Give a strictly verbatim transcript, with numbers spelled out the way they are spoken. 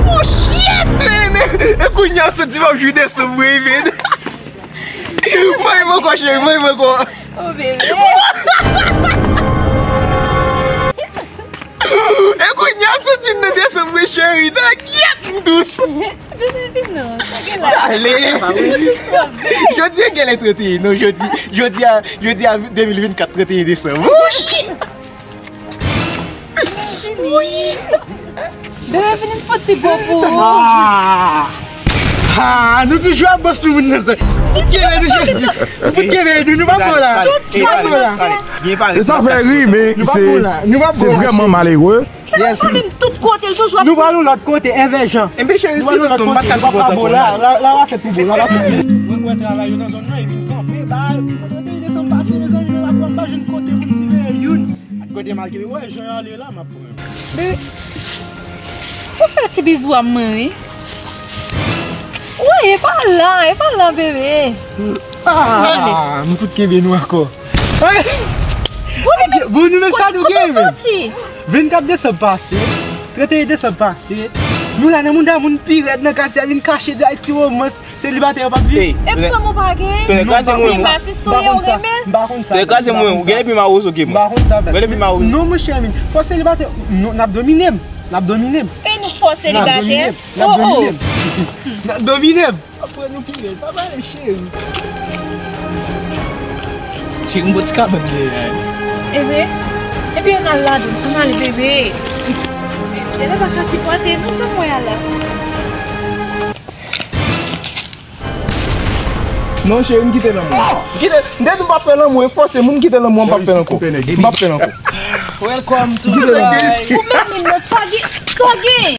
Oh shit, man! E kounye a soti m ap jwi desanm, wi, man. Mwen, mwen ankò, cheri, mwen, mwen ankò. Oh, bebe. E kounye a soti nan desanm, wi, cheri. Nan kyèt, m dous. Bebe, vin non, sa gen la. Ale. Jodi a genlè trannteyen, non, jodi, jodi a, jodi a de mil vennkat, trannteyen desanm. Wouch! Bebe, vini m fè yon ti bo pou ou. Ah! Ah, nou toujou ap bon sou moun nan sa. Fout kenbe nou jodi. Fout kenbe nou, nou pa bon la. Nou pa bon la. E sa fè ri, men se, se vrèman malere. Yes. Nou pral yon lòt kote, envèjan. Enben cheri, silans non, m pa ka sipòte ankò la. La, la, la, pa fè pou bon, la, pa fè pou bon. Mwen kwè travay yo nan zòn nan, e vin kanpe, ba, mwen trannteyen desanm pase, mezanmi, nan lapwa, m pa jwenn kote pou m tire youn. Kote m al kenbe, wè, jan yo ale la, m ap pran. Bebe, fò fè ti bizou a mwen, wi. Wi, e pa la, e pa la, bebe. Ah, m fout kenbe nou ankò. Bon, bon, nou menm sa nou gen, men. Vennkat desanm pase, trannteyen desanm pase, nou la nan mouda moun pi rèd nan katye a, vin kache dèyè ti womans. Selibatè yo p ap viv. E pran mwen pa gen. Tonnè kraze mwen. Pi pase sonye ou renmen. M pa konn sa. Tonnè kraze mwen, ou gen pi mawozo ke mwen. M pa konn sa. Ou gen pi mawozo. Non, monchè, men fò selibatè, non, n ap domine m. N ap domine m. E nou fò selibatè. N ap domine m. N ap domine m. Apre nou pi bèl. Pa pale, cheri. Cheri, m gon ti kabann dèyè a. Eve, epi ann al ladan, ann ale, bebe. Eve pa ka sipòte, non, jan m wè a la. Non, cheri, m kite lanmou. M kite, m te di m p ap fè lanmou, e fòse moun kite lanmou an, m p ap fè l ankò. M p ap fè l ankò. Welcome to Dubai. Ou menm, menm, sa gen, sa gen.